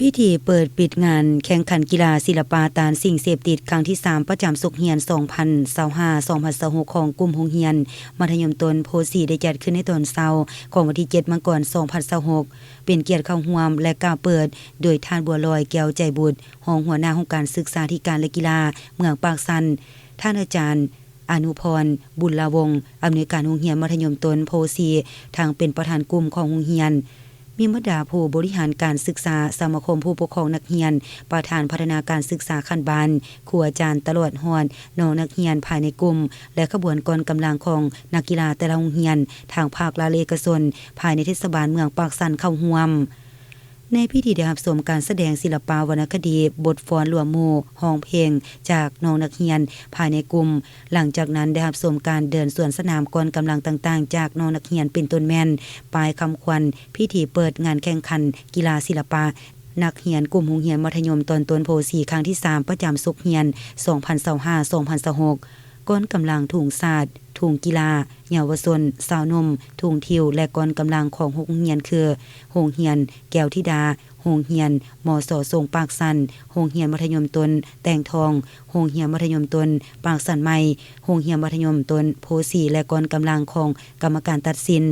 ພິທີເປີດປິດງານແຂ່ງຂັນກິລາສິລະປະຕ້ານສິ່ງເສບຕິດຄັ້ງທີສາມ ປະຈຳສົກຮຽນສອງພັນຊາວຫ້າ ສອງພັນຊາວຫົກ ຂອງກຸ່ມໂຮງຮຽນມັດທະຍົມຕົ້ນໂພສີ ໄດ້ຈັດຂຶ້ນໃນຕອນເຊົ້າຂອງວັນທີເຈັດ ມັງກອນ ສອງພັນຊາວຫົກ ເປັນກຽດເຂົ້າຮ່ວມ ແລະ ກ່າວເປີດໂດຍທ່ານ ບົວລອຍ ແກ້ວໃຈບຸດ ຮອງຫົວໜ້າຫ້ອງການສຶກສາທິການ ແລະ ກິລາເມືອງປາກຊັນ, ທ່ານອາຈານ ອະນຸພອນ ບຸນລະວົງ ອຳນວຍການໂຮງຮຽນມັດທະຍົມຕົ້ນໂພສີ ທັງເປັນປະທານກຸ່ມຂອງໂຮງຮຽນ, ມີບັນດາຜູ້ບໍລິຫານການສຶກສາ, ສະມາຄົມຜູ້ປົກຄອງນັກຮຽນ, ປະທານພັດທະນາການສຶກສາຂັ້ນບ້ານ, ຄູອາຈານ ຕະຫຼອດຮອດນ້ອງນັກຮຽນພາຍໃນກຸ່ມ ແລະ ຂະບວນກອງກຳລັງຂອງນັກກິລາແຕ່ລະໂຮງຮຽນ ທັງພາກລັດ ແລະ ເອກະຊົນ ພາຍໃນເທດສະບານເມືອງປາກຊັນເຂົ້າຮ່ວມ. ໃນພິທີໄດ້ຮັບຊົມການສະແດງສິລະປະວັນນະຄະດີ, ບົດຟ້ອນລວມໝູ່, ຮ້ອງເພງຈາກນ້ອງນັກຮຽນພາຍໃນກຸ່ມ. ຫຼັງຈາກນັ້ນໄດ້ຮັບຊົມການເດີນສວນສະໜາມກອງກຳລັງຕ່າງໆ ຈາກນ້ອງນັກຮຽນ ເປັນຕົ້ນແມ່ນປ້າຍຄຳຂວັນພິທີເປີດງານແຂ່ງຂັນກິລາສິລະປະນັກຮຽນກຸ່ມໂຮງຮຽນມັດທະຍົມຕອນຕົ້ນໂພສີ ຄັ້ງທີສາມ ປະຈຳສົກຮຽນສອງພັນຊາວຫ້າ ສອງພັນຊາວຫົກ. ກອງກຳລັງທຸງຊາດ, ທຸງກິລາເຍົາວະຊົນ, ຊາວໜຸ່ມ, ທຸງທິວ ແລະ ກອງກຳລັງຂອງຫົກໂຮງຮຽນຄື ໂຮງຮຽນແກ້ວທິດາ, ໂຮງຮຽນ ມສ ຊົງປາກຊັນ, ໂຮງຮຽນມັດທະຍົມຕົ້ນແຕ່ງທອງ, ໂຮງຮຽນມັດທະຍົມຕົ້ນປາກຊັນໃໝ່, ໂຮງຮຽນມັດທະຍົມຕົ້ນໂພສີ ແລະ ກອງກຳລັງຂອງກຳມະການຕັດສິນ.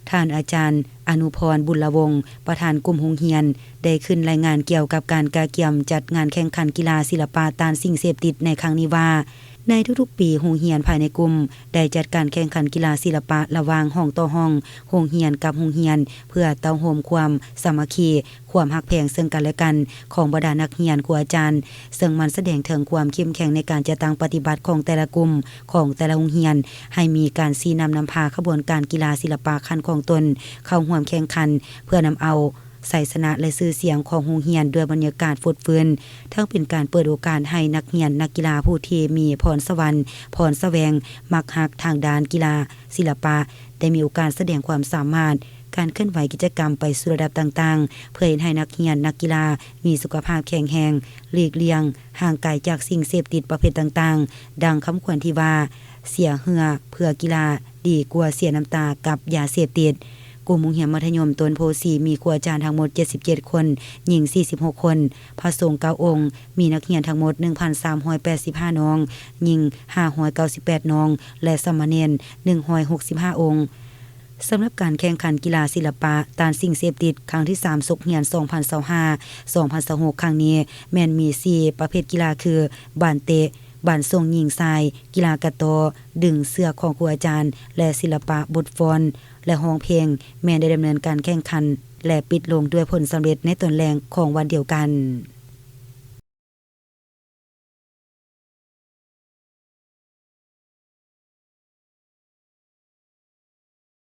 ທ່ານອາຈານ ອະນຸພອນ ບຸນລະວົງ ປະທານກຸ່ມໂຮງຮຽນ ໄດ້ຂຶ້ນລາຍງານກ່ຽວກັບການກະກຽມຈັດງານແຂ່ງຂັນກິລາສິລະປະຕ້ານສິ່ງເສບຕິດໃນຄັ້ງນີ້ວ່າ, ໃນທຸກໆປີ, ໂຮງຮຽນພາຍໃນກຸ່ມໄດ້ຈັດການແຂ່ງຂັນກິລາສິລະປະລະຫວ່າງຫ້ອງຕໍ່ຫ້ອງ, ໂຮງຮຽນກັບໂຮງຮຽນ ເພື່ອເຕົ້າໂຮມຄວາມສາມັກຄີ, ຄວາມຮັກແພງເຊິ່ງກັນແລະກັນຂອງບັນດານັກຮຽນ, ຄູອາຈານ, ເຊິ່ງມັນສະແດງເຖິງຄວາມເຂັ້ມແຂງໃນການຈັດຕັ້ງປະຕິບັດຂອງແຕ່ລະກຸ່ມ, ຂອງແຕ່ລະໂຮງຮຽນ, ໃຫ້ມີການຊີ້ນຳນຳພາຂະບວນການກິລາສິລະປະຂັ້ນຂອງຕົນເຂົ້າຮ່ວມແຂ່ງຂັນ, ເພື່ອນຳເອົາ ໄຊຊະນະ ແລະ ຊື່ສຽງຂອງໂຮງຮຽນດ້ວຍບັນຍາກາດຟົດຟື້ນ, ທັງເປັນການເປີດໂອກາດໃຫ້ນັກຮຽນນັກກິລາຜູ້ທີ່ມີພອນສະຫວັນ, ພອນສະແຫວງ, ມັກຮັກທາງດ້ານກິລາສິລະປະ ໄດ້ມີໂອກາດສະແດງຄວາມສາມາດ, ການເຄື່ອນໄຫວກິດຈະກຳໄປສູ່ລະດັບຕ່າງໆ, ເພື່ອເຮັດໃຫ້ນັກຮຽນນັກກິລາມີສຸຂະພາບແຂງແຮງ, ຫຼີກລ່ຽງຫ່າງໄກຈາກສິ່ງເສບຕິດປະເພດຕ່າງໆ, ດັ່ງຄຳຂວັນທີ່ວ່າ, ເສຍເຫື່ອເພື່ອກິລາ ດີກວ່າເສຍນ້ຳຕາກັບຢາເສບຕິດ. ກຸ່ມໂຮງຮຽນມັດທະຍົມຕົ້ນໂພສີ ມີຄູອາຈານທັງໝົດເຈັດສິບເຈັດຄົນ, ຍິງສີ່ສິບຫົກຄົນ, ພະສົງເກົ້າອົງ, ມີນັກຮຽນທັງໝົດໜຶ່ງພັນສາມຮ້ອຍແປດສິບຫ້ານ້ອງ, ຍິງຫ້າຮ້ອຍເກົ້າສິບແປດນ້ອງ ແລະ ສາມະເນນໜຶ່ງຮ້ອຍຫົກສິບຫ້າອົງ. ສຳລັບການແຂ່ງຂັນກິລາສິລະປະຕ້ານສິ່ງເສບຕິດຄັ້ງທີສາມ ສົກຮຽນສອງພັນຊາວຫ້າ ສອງພັນຊາວຫົກ ຄັ້ງນີ້ ແມ່ນມີສີ່ປະເພດກິລາຄື ບານເຕະ, ບານສົ່ງຍິງຊາຍ, ກິລາກະຕໍ້, ດຶງເຊືອກຂອງຄູອາຈານ ແລະ ສິລະປະບົດຟ້ອນ ແລະ ຮ້ອງເພງ ແມ່ນໄດ້ດຳເນີນການແຂ່ງຂັນ ແລະ ປິດລົງດ້ວຍຜົນສຳເລັດໃນຕອນແລງຂອງວັນດຽວກັນ.